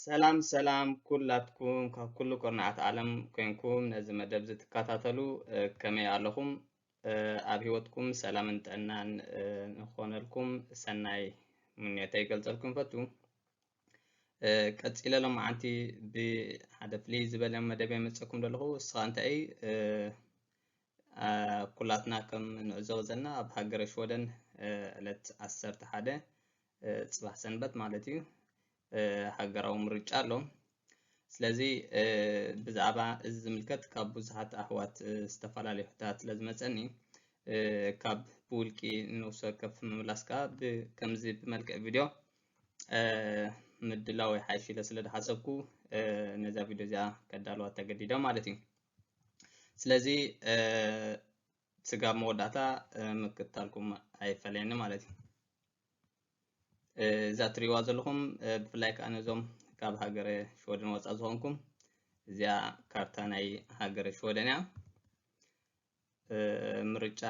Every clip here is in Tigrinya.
ሰላም ሰላም ኩላትኩም ካብ ኩሉ ኩርናዓት ዓለም ኮይንኩም ነዚ መደብ እዚ ትከታተሉ፣ እ፣ ከመይ ኣለኹም? እ፣ ኣብ ህይወትኩም ሰላምን ጥዕናን፣ እ፣ ንኾነልኩም ሰናይ ምንዮተይ ይገልጸልኩም ፈቱ። እ፣ ቀጺለ ሎማዓንቲ ብሓደ ፍልይ ዝበለ መደብ የመጸኩም ዘለኹ። ንስኻ እንታይ፣ እ፣ አ፣ ኩላትና ከም ንዕዘቦ ዘለና ኣብ ሃገረ ሽወደን፣ እ፣ ዕለት ዓሰርተ ሓደ፣ እ፣ ጽባሕ ሰንበት ማለት እዩ፣ እ፣ ሃገራዊ ምርጫ ኣሎ። ስለዚ፣ እ፣ ብዛዕባ እዚ ዝምልከት ካብ ብዙሓት ኣሕዋት፣ እ፣ ዝተፈላለዩ ሕቶታት ስለ ዝመጸኒ፣ እ፣ ካብ ብውልቂ ንነፍሲ ወከፍ ምምላስ ከኣ ብ-፣ ከምዚ ብመልክዕ ቪድዮ፣ እ፣ ምድላው ይሓይሽ ኢለ ስለ ዝሓሰብኩ፣ እ፣ ነዛ ቪድዮ እዚኣ ከዳልዋ ተገዲደ ማለት እዩ። ስለዚ፣ እ፣ ስጋብ መወዳእታ፣ እ፣ ምክትታልኩም ኣይፈለየኒ ማለት እዩ። እ፣ እዛ ትሪእዋ ዘለኹም፣ እ፣ ብፍላይ ከኣ ነዞም ካብ ሃገረ ሽወደን ወጻእ ዝኾንኩም፣ እዚኣ ካርታ ናይ ሃገረ ሽወደን እያ። እ፣ ምርጫ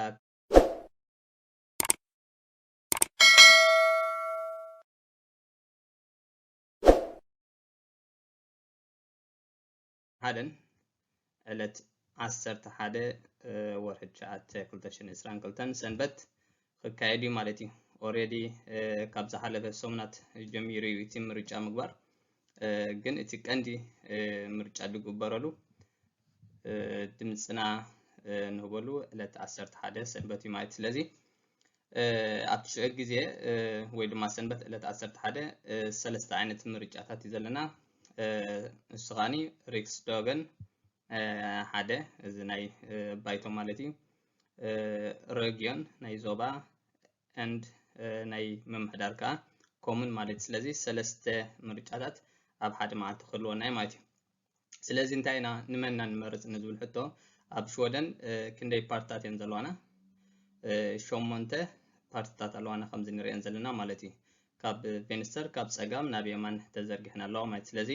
ሓደን ዕለት ዓሰርተ ሓደ፣ እ፣ ወርሒ ትሽዓተ ክልተ ሽሕን ዕስራን ክልተን ሰንበት ክካየድ እዩ ማለት እዩ። ኦልሬዲ፣ እ፣ ካብ ዝሓለፈ ሰሙናት ጀሚሩ እዩ እቲ ምርጫ ምግባር። እ፣ ግን እቲ ቀንዲ፣ እ፣ ምርጫ ዝግበረሉ፣ እ፣ ድምፅና፣ እ፣ ንህበሉ ዕለት ዓሰርተ ሓደ ሰንበት እዩ ማለት እዩ። ስለዚ፣ እ፣ ኣብቲ ሽዑ ግዜ፣ እ፣ ወይ ድማ ሰንበት ዕለት ዓሰርተ ሓደ፣ እ፣ ሰለስተ ዓይነት ምርጫታት እዩ ዘለና። እ፣ ንሱ ኸኣኒ ሪክስዶገን፣ እ፣ ሓደ፣ እዚ ናይ፣ እ፣ ባይቶ ማለት እዩ። እ፣ ረጊዮን ናይ ዞባ፣ ኤንድ፣ እ፣ ናይ ምምሕዳር ከኣ ኮሙን ማለት እዩ። ስለዚ ሰለስተ ምርጫታት ኣብ ሓደ መዓልቲ ክህልወና እዩ ማለት እዩ። ስለዚ እንታይ ኢና፣ ንመን ኢና ንመርጽ ንዝብል ሕቶ፣ ኣብ ሽወደን፣ እ፣ ክንደይ ፓርትታት እየን ዘለዋና? እ፣ ሸሞንተ ፓርትታት ኣለዋና ከምዚ ንርእየን ዘለና ማለት እዩ። ካብ ቬንስተር፣ ካብ ጸጋም ናብ የማን ተዘርጊሐን ኣለዋ ማለት። ስለዚ፣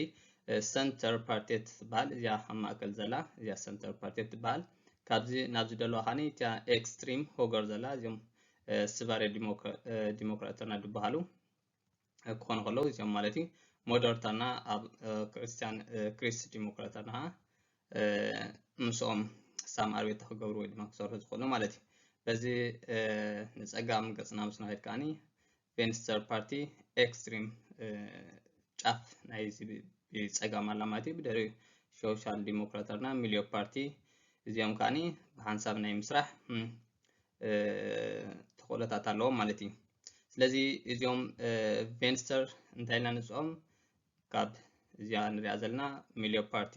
እ፣ ሰንተር ፓርቲ ትበሃል፣ እዚኣ ኣብ ማእከል ዘላ፣ እዚኣ ሰንተር ፓርቲ ትበሃል። ካብዚ ናብዚ ደለዋ ኻኒ፣ እቲኣ ኤክስትሪም ሆገር ዘላ፣ እዚኦም፣ እ፣ ስባሬ ዲሞክራ-፣ እ፣ ዲሞክራተርና ዝበሃሉ፣ እ፣ ክኾኑ ከለዉ፣ እዚኦም ማለት እዩ። ሞደርታና ኣብ፣ እ፣ ክርስቲያን፣ እ፣ ክሪስት ዲሞክራተርና ኸዓ፣ እ፣ ምስኦም ሳም ኣርቤታ ክገብሩ ወይ ድማ ክሰርሑ ዝኽእሉ ማለት እዩ። በዚ፣ እ፣ ንጸጋም ገጽና ምስ ንኸይድ ከኣኒ፣ ቬንስተር ፓርቲ ኤክስትሪም፣ እ፣ ጫፍ ናይዚ ብ-፣ ብጸጋም ኣላ ማለት እዩ። ብድሕሪኡ ሶሻል ዲሞክራተርና፣ ሚልዮ ፓርቲ፣ እዚኦም ከኣኒ ብሓንሳብ ናይ ምስራሕ፣ እም፣ እ፣ ተኽእሎታት ኣለዎም ማለት እዩ። ስለዚ እዚኦም፣ እ፣ ቬንስተር እንታይ ኢልና ንጽኦም? ካብ እዚኣ ንሪኣ ዘለና ሚልዮ ፓርቲ፣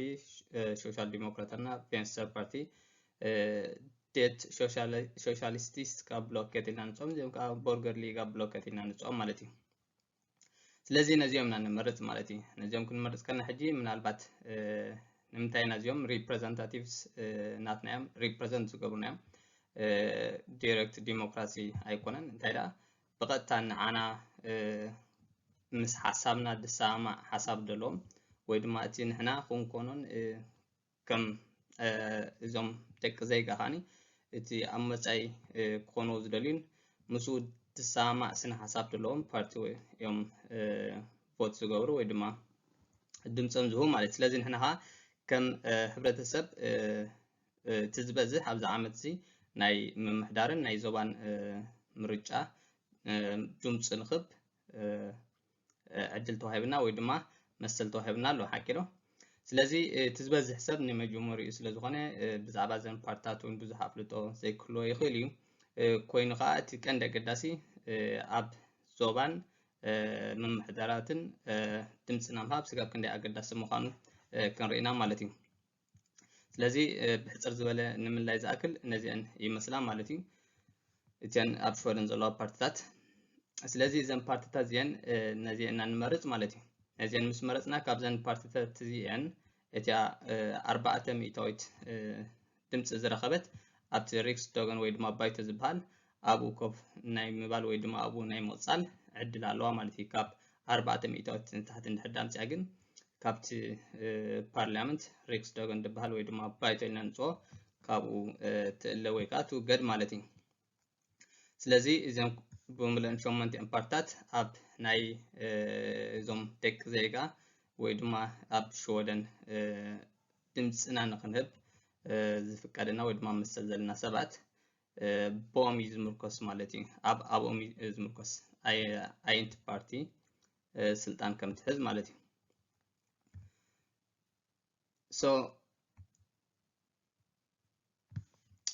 እ፣ ሶሻል ዲሞክራተርና፣ ቬንስተር ፓርቲ፣ እ፣ ዴት ሶሻሊ-፣ ሶሻሊስቲስ ካብ ብሎኬት ኢልና ንጽኦም፣ እዚኦም ከኣ ቦርገር ሊጋ ብሎኬት ኢልና ንጽኦም ማለት እዩ። ስለዚ ነዚኦም ኢና ንመርጽ ማለት እዩ። ነዚኦም ክንመርጽ ከለና ሕጂ ምናልባት፣ እ፣ ንምንታይ ኢና እዚኦም ሪፕረዘንታቲቭስ፣ እ፣ ናትና እዮም፣ ሪፕረዘንት ዝገብሩና እዮም። እ፣ ዲሬክት ዲሞክራሲ ኣይኮነን። እንታይ ደኣ ብቐጥታ ንዓና፣ እ፣ ምስ ሓሳብና ዝሰማማዕ ሓሳብ ዘለዎም ወይ ድማ እቲ ንሕና ክንኮኖን፣ እ፣ ከም፣ እ፣ እዞም ደቂ ዜጋ ኻኒ እቲ ኣብ መጻኢ፣ እ፣ ክኾንዎ ዝደልዩን ምስኡ ዝሰማማዕ ስነ ሓሳብ ዘለዎም ፓርቲ ወይ እዮም፣ እ፣ ቮት ዝገብሩ ወይ ድማ ድምጾም ዝህቡ ማለት እዩ። ስለዚ ንሕና ኸኣ ከም፣ እ፣ ሕብረተሰብ፣ እ፣ እ፣ እቲ ዝበዝሕ ኣብዚ ዓመት እዚ ናይ ምምሕዳርን ናይ ዞባን፣ እ፣ ምርጫ፣ እ፣ ድምጺ ንኽብ፣ እ፣ እ፣ ዕድል ተዋሂብና ወይ ድማ መሰል ተዋሂብና ኣሎ፣ ሓቂ ዶ? ስለዚ፣ እ፣ እቲ ዝበዝሕ ሰብ ንመጀመሪኡ ስለ ዝኾነ፣ እ፣ ብዛዕባ እዘን ፓርትታት እውን ብዙሕ ኣፍልጦ ዘይክህልዎ ይኽእል እዩ። እ፣ ኮይኑ ኸኣ እቲ ቀንዲ ኣገዳሲ፣ እ፣ ኣብ ዞባን፣ እ፣ ምምሕዳራትን፣ እ፣ ድምጽና ምሃብ ስጋብ ክንደይ ኣገዳሲ ምዃኑ፣ እ፣ ክንርኢና ማለት እዩ። ስለዚ፣ እ፣ ብሕጽር ዝበለ ንምልላይ ዝኣክል ነዚአን ይመስላ ማለት እዩ። እተን ኣብ ሽወደን ዘለዋ ፓርትታት። ስለዚ እዘን ፓርትታት እዚአን፣ እ፣ ነዚአን ኢና ንመርጽ ማለት እዩ። ነዚአን ምስ መረጽና ካብዘን ፓርትታት እዚአን እቲኣ፣ እ፣ ኣርባዕተ ሚእታዊት፣ እ፣ ድምጺ ዝረኸበት ኣብቲ ሪክስዶገን ወይ ድማ ባይቶ ዝበሃል ኣብኡ ኮፍ ናይ ምባል ወይ ድማ ኣብኡ ናይ ምቕጻል ዕድል ኣለዋ ማለት እዩ። ካብ ኣርባዕተ ሚእታዊት ንታሕቲ እንድሕር ዳኣ ኣምጺኣ ግን ካብቲ፣ እ፣ ፓርላመንት ሪክስዶገን ዝበሃል ወይ ድማ ባይቶ ኢልና ንጽዎ ካብኡ፣ እ፣ ትእለ ወይ ከዓ ትውገድ ማለት እዩ። ስለዚ እዚኦም ብምልእን ሸሞንቲኦም ፓርትታት ኣብ ናይ፣ እ፣ እዞም ደቂ ዜጋ ወይ ድማ ኣብ ሽወደን ድምፅና ንክንህብ ዝፍቀደና ወይ ድማ መሰል ዘለና ሰባት ብኦም እዩ ዝምርኮስ ማለት እዩ። ኣብ ኣብኦም እዩ ዝምርኮስ። ኣየንቲ ፓርቲ ስልጣን ከም ትሕዝ ማለት እዩ። So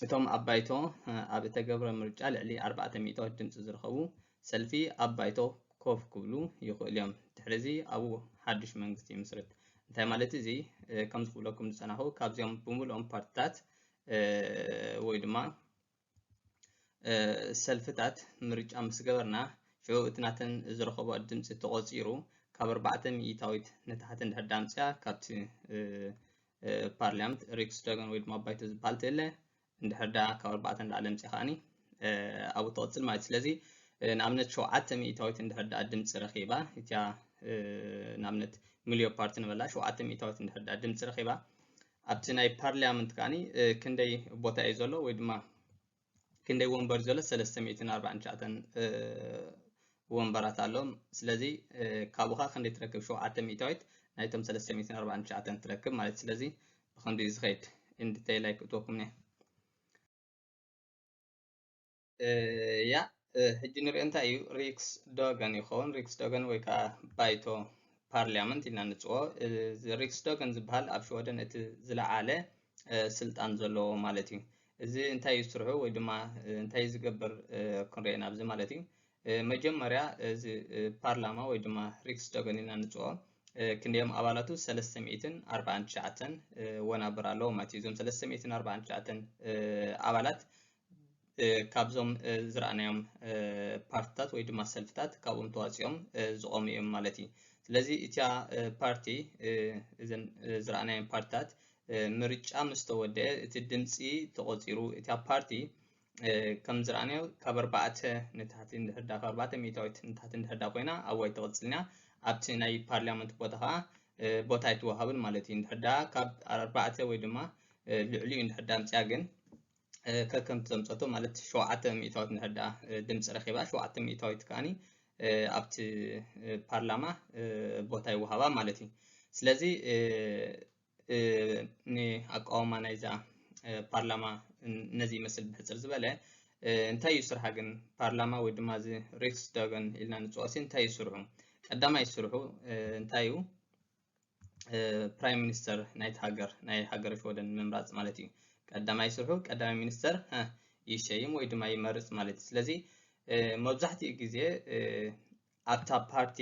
እቶም ኣብ ባይቶ ኣብ እተገብረ ምርጫ ልዕሊ ኣርባዕተ ሚእታዊት ድምፂ ዝረኸቡ ሰልፊ ኣብ ባይቶ ኮፍ ክብሉ ይኽእሉ እዮም። ድሕሪ እዚ ኣብኡ ሓዱሽ መንግስቲ ይምስርት። እንታይ ማለት እዚ? ከም ዝኽብለኩም ዝፀናኹ ካብዚኦም ብምልኦም ፓርትታት ወይ ድማ ሰልፍታት ምርጫ ምስ ገበርና ሽዑ እቲ ናተን ዝረኸቦ ድምፂ ተቖፂሩ ካብ ኣርባዕተ ሚእታዊት ንታሕቲ እንድሕር ዳምፅያ ካብቲ ፓርላመንት ሪክስደገን ወይ ድማ ባይቶ ዝበሃል ተለ እንድሕር ዳ ካብ ኣርባዕተ ንላዕሊ ኣምፅያ ከዓኒ ኣብኡ ትቕፅል ማለት እዩ። ስለዚ ንኣብነት ሸውዓተ ሚእታዊት እንድሕር ዳ ድምፂ ረኺባ እቲያ ንኣብነት ሚልዮ ፓርቲ ንበላ ሸውዓተ ሚእታዊት እንድሕር ዳ ድምፂ ረኺባ ኣብቲ ናይ ፓርላመንት ከዓኒ ክንደይ ቦታ እዩ ዘሎ ወይ ድማ ክንደይ ወንበር ዘሎ ሰለስተ ሚእትን ኣርባዕን ትሽዓተን ወንበራት ኣሎ። ስለዚ ካብኡ ከዓ ክንደይ ትረክብ? ሸውዓተ ሚእታዊት ናይቶም ሰለስተ ሚእትን ኣርባዕን ትሽዓተን ትረክብ ማለት። ስለዚ ብኸምዚ እዩ ዝኸይድ። ኢን ዲቴይል ኣይክእትወኩም እየ። ያ ሕጂ ንሪኦ እንታይ እዩ ሪክስ ዶገን ይኸውን። ሪክስ ዶገን ወይ ከዓ ባይቶ ፓርሊያመንት ኢልና ንፅዎ። ሪክስ ዶገን ዝበሃል ኣብ ሽወደን እቲ ዝለዓለ ስልጣን ዘለዎ ማለት እዩ። እዚ እንታይ እዩ ስርሑ ወይ ድማ እንታይ ዝገብር ክንሪኦ ኢና ኣብዚ ማለት እዩ። መጀመርያ እዚ ፓርላማ ወይ ድማ ሪክስ ዶገን ኢልና ንፅዎ ክንደዮም ኣባላቱ ሰለስተ ሚእትን ኣርባዕን ትሽዓተን ወናብር ኣለዎ ማለት እዩ። እዞም ሰለስተ ሚእትን ኣርባዕን ትሽዓተን ኣባላት ካብዞም ዝረኣናዮም ፓርትታት ወይ ድማ ሰልፍታት ካብኦም ተዋፂኦም ዝቆሙ እዮም ማለት እዩ። ስለዚ እቲያ ፓርቲ እዘን ዝረኣናዮም ፓርትታት ምርጫ ምስ ተወደአ እቲ ድምፂ ተቆፂሩ እታ ፓርቲ ከም ዝረኣናዮ ካብ ኣርባዕተ ንታሕቲ እንድሕር ዳ ካብ ኣርባዕተ ሚእታዊት ንታሕቲ እንድሕር ዳ ኮይና ኣብኡ ኣይትቕፅልን እያ። ኣብቲ ናይ ፓርላመንት ቦታ ከዓ ቦታ ኣይትወሃብን ማለት እዩ። እንድሕር ዳ ካብ ኣርባዕተ ወይ ድማ ልዕሊኡ እንድሕር ዳ ኣምፅያ ግን ከከምቲ ዘምፀቶ ማለት ሸውዓተ ሚእታዊት እንድሕር ዳ ድምፂ ረኺባ ሸውዓተ ሚእታዊት ከዓኒ ኣብቲ ፓርላማ ቦታ ይወሃባ ማለት እዩ። ስለዚ ንኣቃውማ ናይዛ ፓርላማ ነዚ ይመስል ብሕፅር ዝበለ እንታይ እዩ ስርሓ ግን ፓርላማ ወይ ድማ እዚ ሪክስ ዶገን ኢልና ንፅወሲ እንታይ እዩ ስርሑ? ቀዳማይ ስርሑ እንታይ እዩ? ፕራይም ሚኒስተር ናይቲ ሃገር ናይ ሃገረ ሽወደን ምምራፅ ማለት እዩ። ቀዳማይ ስርሑ ቀዳማይ ሚኒስተር ይሸይም ወይ ድማ ይመርፅ ማለት እዩ። ስለዚ መብዛሕትኡ ግዜ ኣብታ ፓርቲ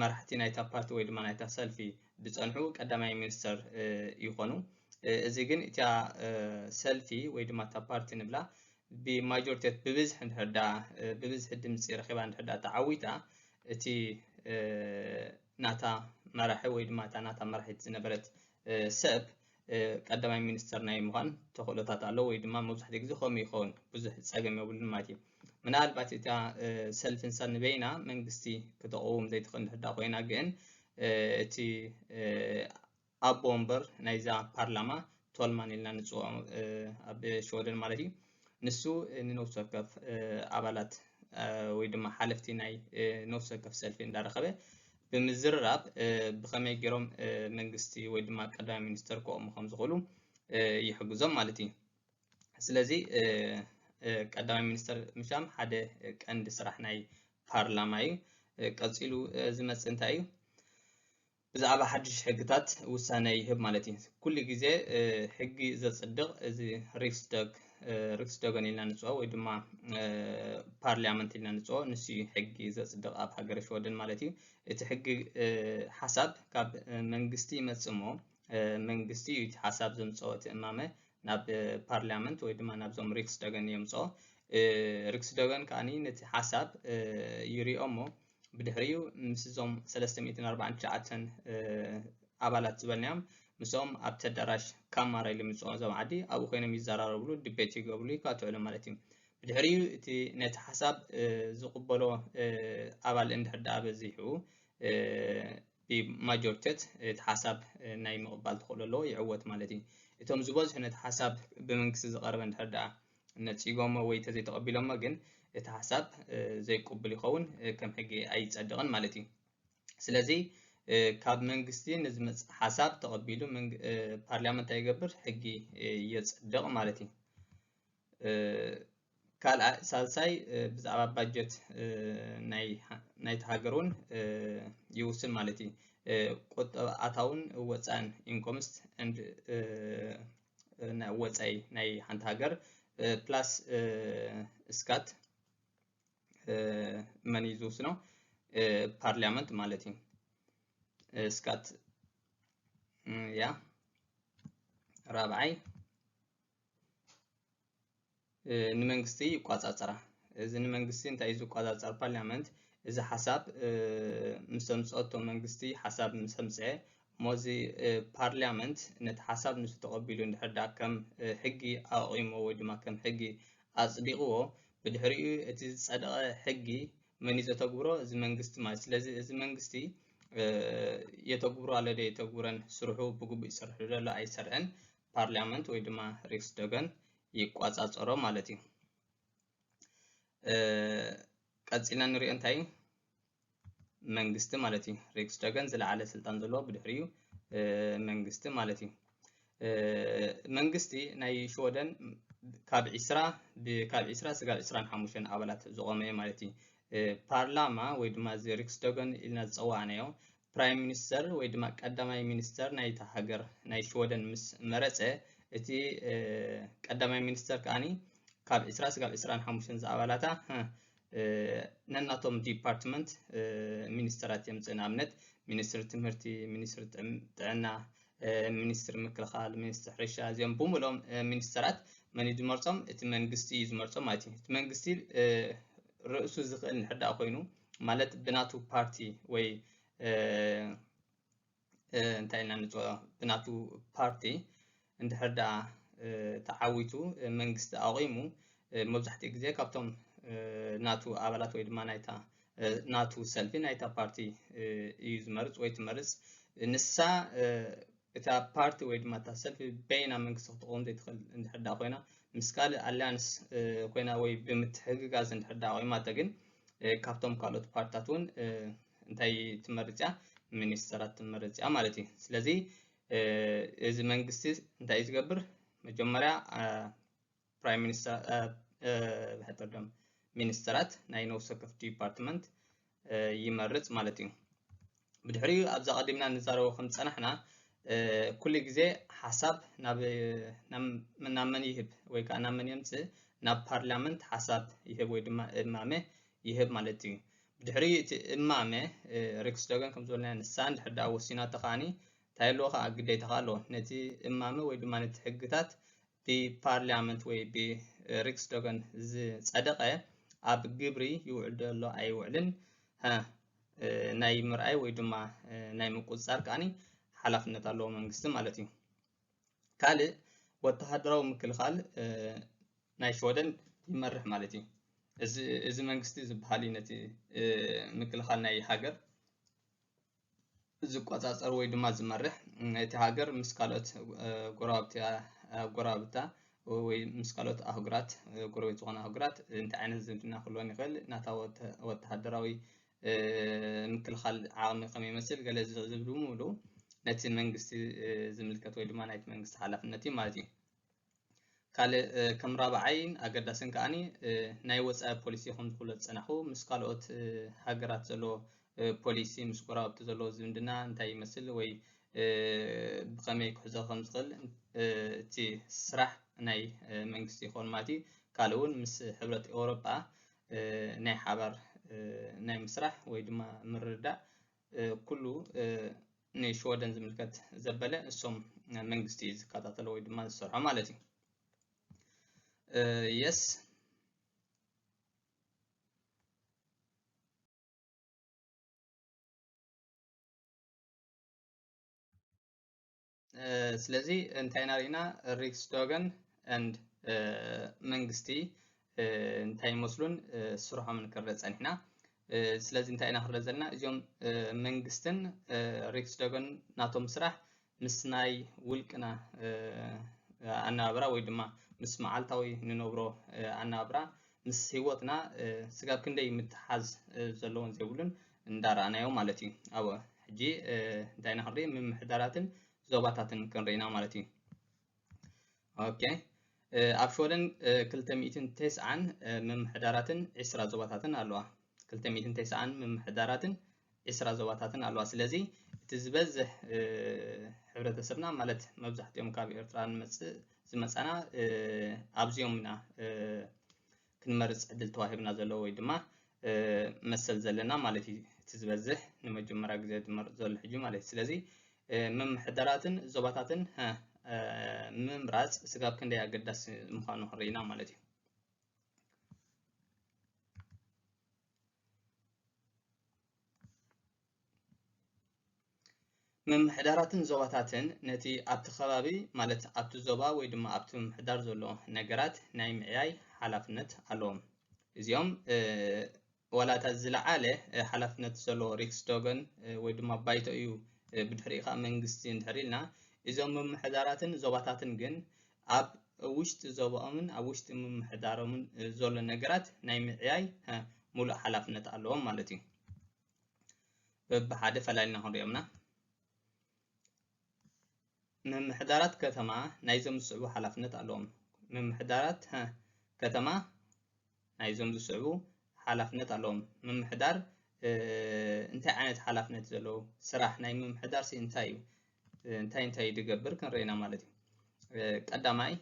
መራሕቲ ናይታ ፓርቲ ወይ ድማ ናይታ ሰልፊ ዝፀንሑ ቀዳማይ ሚኒስተር ይኾኑ። እዚ ግን እታ ሰልፊ ወይ ድማ እታ ፓርቲ ንብላ ብማጆሪቴት ብብዝሒ እንድሕር ዳ ብብዝሒ ድምፂ ረኺባ እንድሕር ዳ ተዓዊታ እቲ ናታ መራሒ ወይ ድማ እታ ናታ መራሒት ዝነበረት ሰብ ቀዳማይ ሚኒስተር ናይ ምዃን ተኽእሎታት ኣሎ ወይ ድማ መብዛሕትኡ ግዜ ከምኡ ይኸውን ብዙሕ ፀገም የብሉን ማለት እዩ። ምናልባት እታ ሰልፊ ንሳ ንበይና መንግስቲ ክተቐውም ዘይትኽእል እንድሕር ዳ ኮይና ግን እቲ ኣቦ ወንበር ናይዛ ፓርላማ ቶልማን ኢልና ንፅውዖ ኣብ ሽወደን ማለት እዩ። ንሱ ንነፍሲ ወከፍ ኣባላት ወይ ድማ ሓለፍቲ ናይ ነፍሲ ወከፍ ሰልፊ እንዳረኸበ ብምዝርራብ ብኸመይ ገይሮም መንግስቲ ወይ ድማ ቀዳማይ ሚኒስተር ክቆሙ ከም ዝኽእሉ ይሕግዞም ማለት እዩ። ስለዚ ቀዳማይ ሚኒስተር ምሻም ሓደ ቀንዲ ስራሕ ናይ ፓርላማ እዩ። ቀፂሉ ዝመፅእ እንታይ እዩ? ብዛዕባ ሓድሽ ሕግታት ውሳነ ይህብ ማለት እዩ። ኩሉ ግዜ ሕጊ ዘፅድቕ እዚ ሪክስደግ ሪክስደገን ኢልና ንፅኦ ወይ ድማ ፓርሊያመንት ኢልና ንፅኦ ንሱ እዩ ሕጊ ዘፅድቕ ኣብ ሃገረ ሽወደን ማለት እዩ። እቲ ሕጊ ሓሳብ ካብ መንግስቲ ይመፅእ እሞ መንግስቲ እዩ እቲ ሓሳብ ዘምፅኦ እቲ እማመ ናብ ፓርሊያመንት ወይ ድማ ናብዞም ሪክስደገን የምፅኦ። ሪክስደገን ከዓኒ ነቲ ሓሳብ ይሪኦ እሞ ብድሕሪኡ ምስዞም ሰለስተ ሚእትን ኣርባዕን ትሽዓተን ኣባላት ዝበልናዮም ምስኦም ኣብቲ ኣዳራሽ ካማራ ኢሉ ምፅኦ እዞም ዓዲ ኣብኡ ኮይኖም ይዘራረብሉ ድቤት ይገብርሉ ይካትዕሉ ማለት እዩ። ብድሕሪኡ እቲ ነቲ ሓሳብ ዝቕበሎ ኣባል እንድሕር ደኣ በዚሑ ብማጆርቴት እቲ ሓሳብ ናይ ምቕባል ተኽእሎ ኣለዎ ይዕወት ማለት እዩ። እቶም ዝበዝሑ ነቲ ሓሳብ ብመንግስቲ ዝቐረበ እንድሕር ደኣ ነፂጎሞ ወይ ተዘይተቐቢሎሞ ግን እቲ ሓሳብ ዘይቅቡል ይኸውን ከም ሕጊ ኣይፀድቕን ማለት እዩ። ስለዚ ካብ መንግስቲ ንዝመጽእ ሓሳብ ተቐቢሉ ፓርላማ እንታይ ይገብር? ሕጊ የጽድቕ ማለት እዩ። ካልኣይ ሳልሳይ ብዛዕባ ባጀት ናይቲ ሃገር እውን ይውስን ማለት እዩ። ቁጠባ ኣታውን ወፃእን፣ ኢንኮምስት ኤንድ ወፃኢ ናይ ሓንቲ ሃገር ፕላስ ስካት መን እዩ ዝውስኖ? ፓርላመንት ማለት እዩ። ስካት ያ ራብዓይ ንመንግስቲ ይቋፃፀራ። እዚ ንመንግስቲ እንታይ እዩ ዝቋፃፀር? ፓርላመንት እዚ ሓሳብ ምስ ኣምፀኦ፣ መንግስቲ ሓሳብ ምስ ኣምፀአ እሞ እዚ ፓርላመንት ነቲ ሓሳብ ንሱ ተቐቢሉ እንድሕር ደኣ ከም ሕጊ ኣቑሞ ወይ ድማ ከም ሕጊ ኣፅዲቕዎ፣ ብድሕሪኡ እቲ ዝፀደቐ ሕጊ መን እዩ ዘተግብሮ? እዚ መንግስቲ ማለት። ስለዚ እዚ መንግስቲ የተግብሮ ኣሎ ዶ የተግብረን፣ ስርሑ ብግቡእ ይሰርሕ ዶ ኣሎ ኣይሰርሕን፣ ፓርላመንት ወይ ድማ ሪክስደገን ይቋፃፀሮ ማለት እዩ። ቀፂልና ንሪኦ እንታይ እዩ? መንግስቲ ማለት እዩ። ሪክስደገን ዝለዓለ ስልጣን ዘለዎ ብድሕሪኡ መንግስቲ ማለት እዩ። መንግስቲ ናይ ሽወደን ካብ ዒስራ ካብ ዒስራ ስጋብ ዒስራን ሓሙሽተን ኣባላት ዝቆመ እዩ ማለት እዩ። ፓርላማ ወይ ድማ እዚ ሪክስደገን ኢልና ዝፀዋዕናዮ ፕራይም ሚኒስተር ወይ ድማ ቀዳማይ ሚኒስተር ናይታ ሃገር ናይ ሽወደን ምስ መረፀ፣ እቲ ቀዳማይ ሚኒስተር ከዓኒ ካብ ዒስራ ስጋብ ዒስራን ሓሙሽተን ዝኣባላታ ነናቶም ዲፓርትመንት ሚኒስተራት የምፅእ። ንኣብነት ሚኒስትሪ ትምህርቲ፣ ሚኒስትሪ ጥዕና፣ ሚኒስትሪ ምክልኻል፣ ሚኒስትሪ ሕርሻ፣ እዚኦም ብምልኦም ሚኒስተራት መን እዩ ዝመርፆም? እቲ መንግስቲ እዩ ዝመርፆም ማለት እዩ። እቲ መንግስቲ ርእሱ ዝኽእል እንድሕር ደኣ ኮይኑ፣ ማለት ብናቱ ፓርቲ ወይ እንታይ ኢልና ንፅውዖ፣ ብናቱ ፓርቲ እንድሕር ደኣ ተዓዊቱ መንግስቲ ኣቑሙ፣ መብዛሕትኡ ግዜ ካብቶም ናቱ ኣባላት ወይ ድማ ናይታ ናቱ ሰልፊ ናይታ ፓርቲ እዩ ዝመርፅ ወይ ትመርፅ። ንሳ እታ ፓርቲ ወይ ድማ እታ ሰልፊ በይና መንግስቲ ክትቆም ዘይትኽእል እንድሕር ደኣ ኮይና፣ ምስ ካልእ ኣልያንስ ኮይና ወይ ብምትሕግጋዝ እንድሕር ደኣ ቆይማቶ ግን ካብቶም ካልኦት ፓርትታት እውን እንታይ ትመርፅ እያ? ሚኒስተራት ትመርፅ እያ ማለት እዩ። ስለዚ እዚ መንግስቲ እንታይ እዩ ዝገብር? መጀመርያ ፕራይም ሚኒስተር ብሕፅር ደም ሚኒስተራት ናይ ነፍሲ ወከፍ ዲፓርትመንት ይመርፅ ማለት እዩ። ብድሕሪኡ ኣብዛ ቀዲምና ንዛረቦ ከም ዝፀናሕና ኩሉ ግዜ ሓሳብ ናብ ናብ መን ይህብ ወይ ከዓ ናብ መን የምፅእ? ናብ ፓርላመንት ሓሳብ ይህብ ወይ ድማ እማመ ይህብ ማለት እዩ። ብድሕሪኡ እቲ እማመ ሪክስደገን ከም ዝበልና ንሳ እንድሕር ደኣ ወሲናቶ ከዓኒ እንታይ ኣለዎ ከዓ ግዴታ ከዓ ኣለዎ ነቲ እማመ ወይ ድማ ነቲ ሕግታት ብፓርላመንት ወይ ብሪክስደገን ዝፀደቐ ኣብ ግብሪ ይውዕል ዶ ኣሎ ኣይውዕልን ናይ ምርኣይ ወይ ድማ ናይ ምቁፅፃር ከዓኒ ሓላፍነት ኣለዎ መንግስቲ ማለት እዩ። ካልእ ወተሃደራዊ ምክልኻል ናይ ሽወደን ይመርሕ ማለት እዩ። እዚ መንግስቲ ዝበሃል እዩ ነቲ ምክልኻል ናይ ሃገር ዝቆፃፀር ወይ ድማ ዝመርሕ። እቲ ሃገር ምስ ካልኦት ጎረባብቲ ጎረባብታ ወይ ምስ ካልኦት ኣህጉራት ጎረቤት ዝኾነ ኣህጉራት እንታይ ዓይነት ዝምድና ክህልወን ይኽእል፣ ናታ ወተሃደራዊ ምክልኻል ዓቕሚ ከመይ ይመስል፣ ገለ ዝብል ብምሉኡ ነቲ መንግስቲ ዝምልከት ወይ ድማ ናይቲ መንግስቲ ሓላፍነት እዩ ማለት እዩ። ካልእ ከም ራብዓይን ኣገዳስን ከዓኒ ናይ ወፃኢ ፖሊሲ ከም ዝብሎ ዝፀናሕኩ ምስ ካልኦት ሃገራት ዘሎ ፖሊሲ፣ ምስ ጎረባብቲ ዘሎ ዝምድና እንታይ ይመስል ወይ ብኸመይ ክሕዞ ከም ዝኽእል እቲ ስራሕ ናይ መንግስቲ ይኸውን ማለት እዩ። ካልእ እውን ምስ ሕብረት ኤውሮጳ ናይ ሓባር ናይ ምስራሕ ወይ ድማ ምርድዳእ ኩሉ ንሽወደን ዝምልከት ዘበለ እሶም መንግስቲ እዩ ዝከታተሎ ወይ ድማ ዝሰርሖ ማለት እዩ። የስ ስለዚ እንታይ ኢና ርኢና? ሪክስዶገን ኤንድ መንግስቲ እንታይ ይመስሉን ስርሖምን ክርደ ፀኒሕና። ስለዚ እንታይ ኢና ክርደ ዘለና? እዚኦም መንግስትን ሪክስዶገን ናቶም ስራሕ ምስ ናይ ውልቅና ኣናብራ ወይ ድማ ምስ መዓልታዊ ንነብሮ ኣናብራ ምስ ህይወትና ስጋብ ክንደይ ምትሓዝ ዘለዎን ዘይብሉን እንዳረኣናዮ ማለት እዩ። ኣብ ሕጂ እንታይ ኢና ክንርኢ? ምምሕዳራትን ዞባታትን ክንርኢ ኢና ማለት እዩ። ኦኬ፣ ኣብ ሽወደን ክልተ ሚእትን ተስዓን ምምሕዳራትን ዕስራ ዞባታትን ኣለዋ። ክልተ ሚእትን ተስዓን ምምሕዳራትን ዕስራ ዞባታትን ኣለዋ። ስለዚ እቲ ዝበዝሕ ሕብረተሰብና፣ ማለት መብዛሕትኦም ካብ ኤርትራ ንመጽእ ዝመጻና ኣብዚኦም ኢና ክንመርጽ ዕድል ተዋሂብና ዘሎ ወይ ድማ መሰል ዘለና ማለት እዩ። እቲ ዝበዝሕ ንመጀመርያ ግዜ ዝመርጽ ዘሎ ሕጂ ማለት እዩ። ስለዚ ምምሕዳራትን ዞባታትን ምምራጽ ስጋብ ክንደይ ኣገዳሲ ምዃኑ ክንርኢና ማለት እዩ። ምምሕዳራትን ዞባታትን ነቲ ኣብቲ ከባቢ፣ ማለት ኣብቲ ዞባ ወይ ድማ ኣብቲ ምምሕዳር ዘሎ ነገራት ናይ ምዕያይ ሓላፍነት ኣለዎም። እዚኦም ዋላ እታ ዝለዓለ ሓላፍነት ዘለዎ ሪክስዶገን ወይ ድማ ባይቶ እዩ፣ ብድሕሪኡ ከዓ መንግስቲ እንድሕር ኢልና፣ እዞም ምምሕዳራትን ዞባታትን ግን ኣብ ውሽጢ ዞባኦምን ኣብ ውሽጢ ምምሕዳሮምን ዘሎ ነገራት ናይ ምዕያይ ሙሉእ ሓላፍነት ኣለዎም ማለት እዩ። በብሓደ ፈላሊና ክንሪኦምና። ምምሕዳራት ከተማ ናይዞም ዝስዕቡ ሓላፍነት ኣለዎም። ምምሕዳራት ከተማ ናይዞም ዝስዕቡ ሓላፍነት ኣለዎም። ምምሕዳር እንታይ ዓይነት ሓላፍነት ዘለዎ ስራሕ ናይ ምምሕዳር ሲ እንታይ እዩ? እንታይ እንታይ ድገብር ክንርኢና ማለት እዩ። ቀዳማይ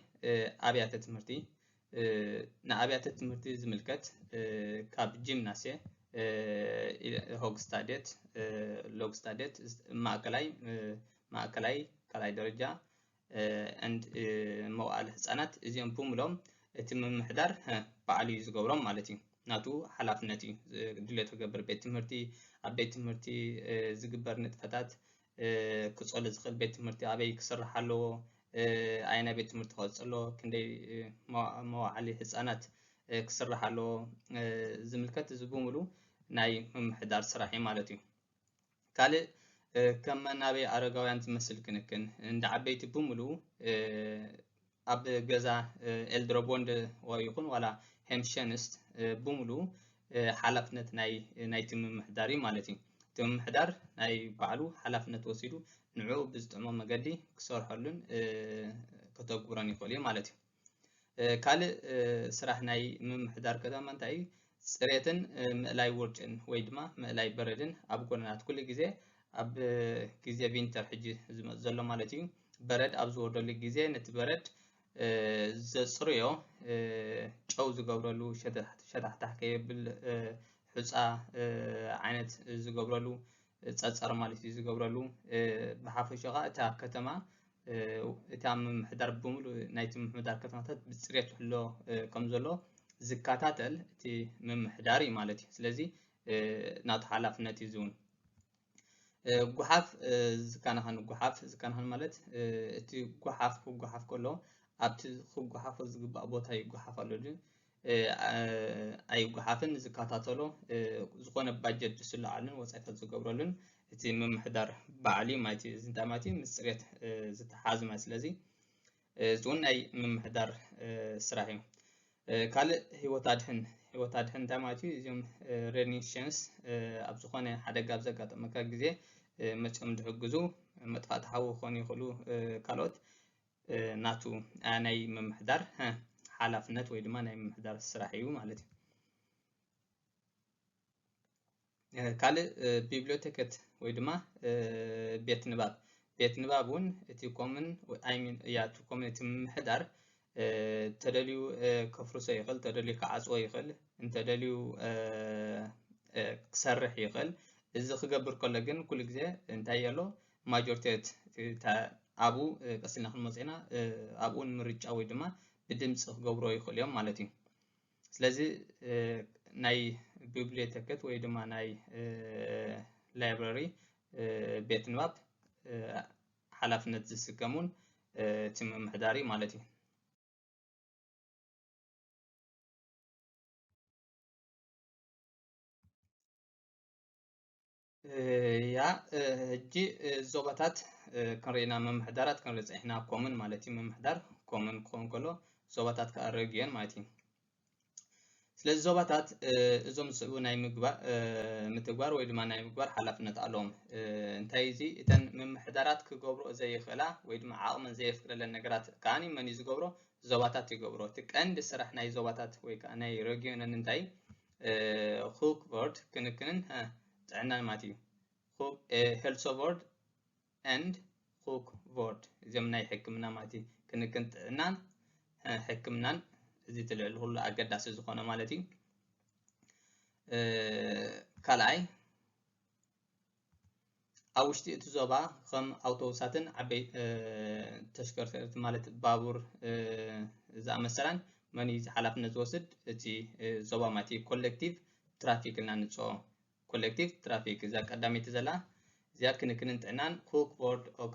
ኣብያተ ትምህርቲ፣ ንኣብያተ ትምህርቲ ዝምልከት ካብ ጂምናስየ፣ ሆግስታዴት፣ ሎግስታዴት፣ ማእከላይ፣ ማእከላይ ካልኣይ ደረጃ and መዋእለ ህፃናት፣ እዚኦም ብምሎም እቲ ምምሕዳር ባዕሉ እዩ ዝገብሮም ማለት እዩ። ናቱ ሓላፍነት እዩ። ድልዮ ተገብር ቤት ትምህርቲ፣ ኣብ ቤት ትምህርቲ ዝግበር ንጥፈታት፣ ክፀሉ ዝኽእል ቤት ትምህርቲ ኣበይ ክስራሕ ኣለዎ፣ ኣየናይ ቤት ትምህርቲ ክቐፅሎ፣ ክንደይ መዋዕሊ ህፃናት ክስራሕ ኣለዎ ዝምልከት፣ እዚ ብምሉ ናይ ምምሕዳር ስራሕ እዩ ማለት እዩ። ካልእ ከም መናበይ ኣረጋውያን ዝመስል ክንክን፣ እንዳ ዓበይቲ ብምሉ ኣብ ገዛ ኤልድረቦንድ ይኹን ዋላ ሄምሸንስት ብምሉ ሓላፍነት ናይ ናይቲ ምምሕዳር እዩ ማለት እዩ። እቲ ምምሕዳር ናይ ባዕሉ ሓላፍነት ወሲዱ ንዕኡ ብዝጥዕሞ መገዲ ክሰርሐሉን ከተግብሮን ይኽእል እዩ ማለት እዩ። ካልእ ስራሕ ናይ ምምሕዳር ከተማ እንታይ እዩ? ፅሬትን ምእላይ ውርጭን ወይ ድማ ምእላይ በረድን ኣብ ጎደናት ኩሉ ግዜ ኣብ ግዜ ቪንተር ሕጂ ዝመፅ ዘሎ ማለት እዩ። በረድ ኣብ ዝወርደሉ ግዜ ነቲ በረድ ዘፅርዮ፣ ጨው ዝገብረሉ፣ ሸታሕታሕ ከየብል ሑፃ ዓይነት ዝገብረሉ፣ ፀፀር ማለት እዩ ዝገብረሉ። ብሓፈሻ ከዓ እታ ከተማ፣ እታ ምምሕዳር ብምሉእ ናይቲ ምምሕዳር ከተማታት ብፅሬት ትሕሎ ከም ዘሎ ዝከታተል እቲ ምምሕዳር እዩ ማለት እዩ። ስለዚ ናቱ ሓላፍነት እዩ ዝውን። ጎሓፍ ዝከናኸን፣ ጎሓፍ ዝከናኸን ማለት እቲ ጎሓፍ ክጎሓፍ ከሎ ኣብቲ ክጎሓፎ ዝግባእ ቦታ ይጎሓፍ ኣሎ ድዩ ኣይጎሓፍን ዝከታተሎ፣ ዝኾነ ባጀት ዝስልዓሉን ወፃኢታት ዝገብረሉን እቲ ምምሕዳር ባዕሉ ማለት እዩ። እዚ እንታይ ማለት እዩ? ምስ ፅሬት ዝተሓዝ ማለት። ስለዚ እዚ እውን ናይ ምምሕዳር ስራሕ እዩ። ካልእ ህይወት ኣድሕን፣ ህይወት ኣድሕን እንታይ ማለት እዩ? እዚኦም ሬኒሽንስ ኣብ ዝኾነ ሓደጋ ኣብ ዘጋጠመካ ግዜ መፅኦም ዝሕግዙ፣ መጥፋእቲ ሓዊ ክኾኑ ይኽእሉ፣ ካልኦት ናቱ ናይ ምምሕዳር ሓላፍነት ወይ ድማ ናይ ምምሕዳር ስራሕ እዩ ማለት እዩ። ካልእ ቢብሊዮቴከት ወይ ድማ ቤት ንባብ፣ ቤት ንባብ እውን እቲ ኮምን፣ I mean፣ ያ እቲ ኮምን፣ እቲ ምምሕዳር ተደልዩ ከፍርሶ ይኽእል፣ ተደልዩ ክዓፅዎ ይኽእል፣ እንተደልዩ ክሰርሕ ይኽእል። እዚ ክገብር ከሎ ግን ኩሉ ግዜ እንታይ ኣሎ? ማጆሪቴት ኣብኡ ቀሲልና ክንመፅና ኣብኡ ንምርጫ ወይ ድማ ብድምፂ ክገብሮ ይኽእሉ እዮም ማለት እዩ። ስለዚ ናይ ቢብሊዮቴከት ወይ ድማ ናይ ላይብረሪ ቤት ንባብ ሓላፍነት ዝስከሙን እቲ ምምሕዳር እዩ ማለት እዩ። ያ ሕጂ ዞባታት ክንርኢና፣ ምምሕዳራት ክንርኢ ፀኒሕና፣ ኮምን ማለት እዩ። ምምሕዳር ኮምን ክኸውን ከሎ ዞባታት ከዓ ረጊዮን ማለት እዩ። ስለዚ ዞባታት እዞም ዝስዕቡ ናይ ምግባር ምትግባር ወይ ድማ ናይ ምግባር ሓላፍነት ኣለዎም። እንታይ እዚ እተን ምምሕዳራት ክገብሮ ዘይኽእላ ወይ ድማ ዓቕመን ዘየፍቅደለን ነገራት ከዓኒ መን እዩ ዝገብሮ? ዞባታት ይገብሮ። እቲ ቀንዲ ስራሕ ናይ ዞባታት ወይ ከዓ ናይ ረጊዮንን እንታይ? ኩክ ቦርድ ክንክንን ጥዕናን ማለት እዩ። ሄልሶ ቦርድ ኤንድ ኩክ ቦርድ እዚኦም ናይ ሕክምና ማለት እዩ። ክንክን ጥዕናን ሕክምናን እዚ ትልዕል ኩሉ ኣገዳሲ ዝኾነ ማለት እዩ። ካልኣይ ኣብ ውሽጢ እቲ ዞባ ከም ኣውቶቡሳትን ዓበይ ተሽከርከርቲ ማለት ባቡር ዝኣመሰላን መን እዩ ሓላፍነት ዝወስድ? እቲ ዞባ ማለት እዩ። ኮሌክቲቭ ትራፊክ ኢልና ንፅኦ። ኮሌክቲቭ ትራፊክ እዛ ቀዳመይቲ ዘላ እዚኣ ክንክንን ጥዕናን ኩክ ቦርድ ኦክ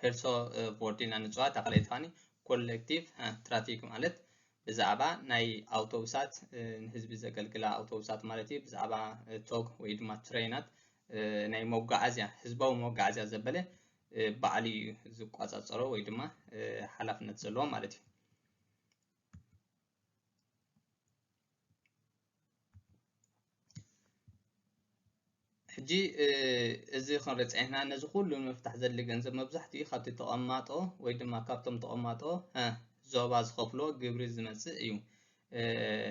ሄልሶ ቦርድ ኢልና ንፅዋ። እታ ካልኣይቲ ከዓኒ ኮሌክቲቭ ትራፊክ ማለት ብዛዕባ ናይ ኣውቶቡሳት ንህዝቢ ዘገልግላ ኣውቶቡሳት ማለት እዩ። ብዛዕባ ቶግ ወይ ድማ ትሬናት ናይ መጓዓዝያ ህዝባዊ መጓዓዝያ ዘበለ ባዕሉ እዩ ዝቆፃፀሮ ወይ ድማ ሓላፍነት ዘለዎ ማለት እዩ። ሕጂ እዚ ክንርኢ ፀኒሕና ነዚ ኩሉ ንምፍታሕ ዘድሊ ገንዘብ መብዛሕትኡ ካብቲ ተቐማጦ ወይ ድማ ካብቶም ተቐማጦ ዞባ ዝኸፍሎ ግብሪ ዝመፅእ እዩ።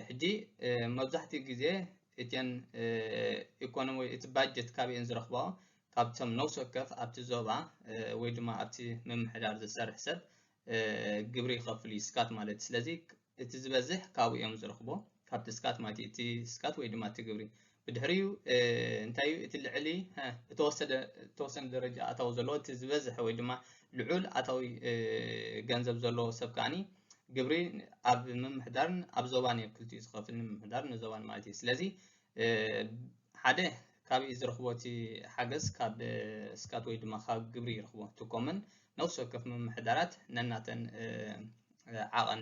ሕጂ መብዛሕትኡ ግዜ እተን ኢኮኖሚ ወይ እቲ ባጀት ካበየን ዝረኽባኦ ካብቶም ነፍሲ ወከፍ ኣብቲ ዞባ ወይ ድማ ኣብቲ ምምሕዳር ዝሰርሕ ሰብ ግብሪ ይኸፍል እዩ ስካት ማለት እዩ። ስለዚ እቲ ዝበዝሕ ካብኡ እዮም ዝረኽቦ ካብቲ ስካት ማለት እዩ። እቲ ስካት ወይ ድማ እቲ ግብሪ ብድሕሪኡ እንታይ እዩ እቲ ልዕሊ ዝተወሰነ ደረጃ ኣታዊ ዘለዎ እቲ ዝበዝሐ ወይ ድማ ልዑል ኣታዊ ገንዘብ ዘለዎ ሰብ ከዓኒ ግብሪ ኣብ ምምሕዳርን ኣብ ዞባን እዩ ክልቲኡ ዝኸፍል ንምምሕዳርን ንዞባን ማለት እዩ። ስለዚ ሓደ ካብ ዝረኽቦ እቲ ሓገዝ ካብ ስካት ወይ ድማ ካብ ግብሪ ይረኽቦ። እቲ ኮመን ነፍሲ ወከፍ ምምሕዳራት ነናተን ዓቐን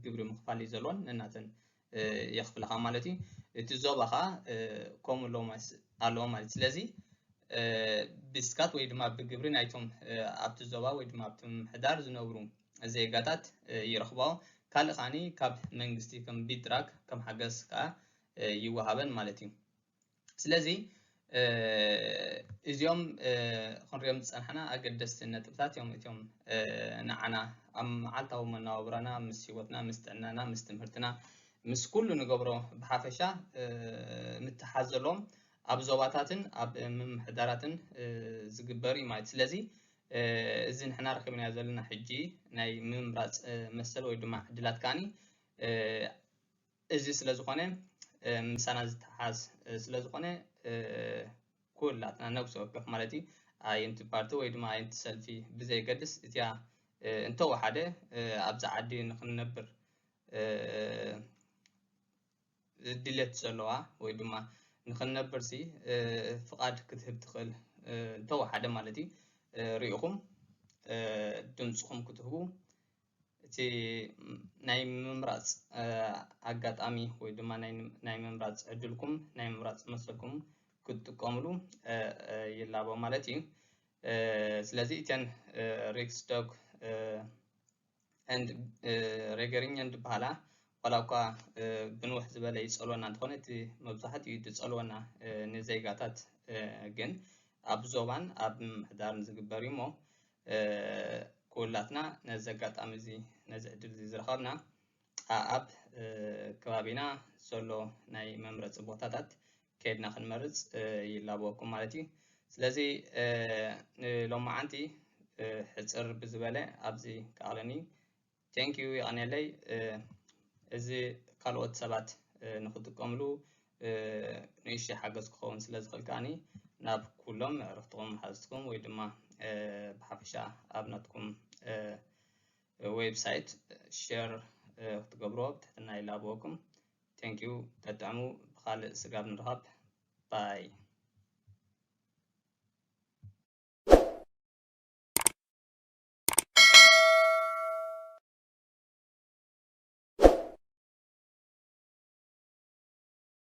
ግብሪ ምኽፋል እዩ ዘለዎን ነናተን የኽፍልኻ ማለት እዩ። እቲ ዞባ ኸዓ ከምኡ ኣለዎ ማለት ስለዚ ብስካት ወይ ድማ ብግብሪ ናይቶም ኣብቲ ዞባ ወይ ድማ ኣብቲ ምምሕዳር ዝነብሩ ዜጋታት ይረኽባኦ። ካልእ ከዓኒ ካብ መንግስቲ ከም ቢድራክ ከም ሓገዝ ከዓ ይወሃበን ማለት እዩ። ስለዚ እዚኦም ክንሪኦም ዝፀናሕና ኣገደስቲ ነጥብታት እዮም። እቲኦም ንዓና ኣብ መዓልታዊ መናባብራና ምስ ህይወትና ምስ ጥዕናና ምስ ትምህርትና ምስ ኩሉ ንገብሮ ብሓፈሻ ምትሓዝ ዘለዎም ኣብ ዞባታትን ኣብ ምምሕዳራትን ዝግበር እዩ ማለት ስለዚ እዚ ንሕና ረኪብናዮ ዘለና ሕጂ ናይ ምምራፅ መሰል ወይ ድማ ዕድላት ከዓኒ እዚ ስለ ዝኾነ ምሳና ዝተሓዝ ስለ ዝኾነ ኩላትና ነብሲ ወከፍ ማለት እዩ ኣየንቲ ፓርቲ ወይ ድማ ኣየንቲ ሰልፊ ብዘይገድስ እቲያ እንተወሓደ ኣብዚ ዓዲ ንክንነብር ድሌት ዘለዋ ወይ ድማ ንክንነብር ሲ ፍቓድ ክትህብ ትኽእል እንተወሓደ ማለት እዩ ርኢኹም ድምፅኹም ክትህቡ እቲ ናይ ምምራፅ ኣጋጣሚ ወይ ድማ ናይ ምምራፅ ዕድልኩም ናይ ምምራፅ መሰልኩም ክትጥቀምሉ ይላቦ ማለት እዩ። ስለዚ እተን ሪክስዶግ ኤንድ ሬገሪኘን ዝበሃላ ዋላ እኳ ብንውሕ ዝበለ ይፀልወና እንተኾነ እቲ መብዛሕትኡ ዝፀልወና ንዜጋታት ግን ኣብ ዞባን ኣብ ምምሕዳርን ዝግበር እዩ እሞ ኩላትና ነዚ ኣጋጣሚ እዚ ነዚ ዕድል እዚ ዝረኸብና ኣብ ከባቢና ዘሎ ናይ መምረፂ ቦታታት ከድና ክንመርፅ ይላበወኩም ማለት እዩ። ስለዚ ንሎማዓንቲ ሕፅር ብዝበለ ኣብዚ ከኣለኒ ቴንኪዩ ይቐንየለይ። እዚ ካልኦት ሰባት ንክጥቀምሉ ንእሽተይ ሓገዝ ክኸውን ስለ ዝኽእል ከዓኒ ናብ ኩሎም ኣዕሩኽትኹም ሓዝትኩም ወይ ድማ ብሓፈሻ ኣብ ናትኩም ዌብሳይት ሸር ክትገብርዎ ብትሕትና ይላበወኩም። ቴንኪዩ። ጠጥዕሙ። ብኻልእ ስጋብ ንርኸብ። ባይ።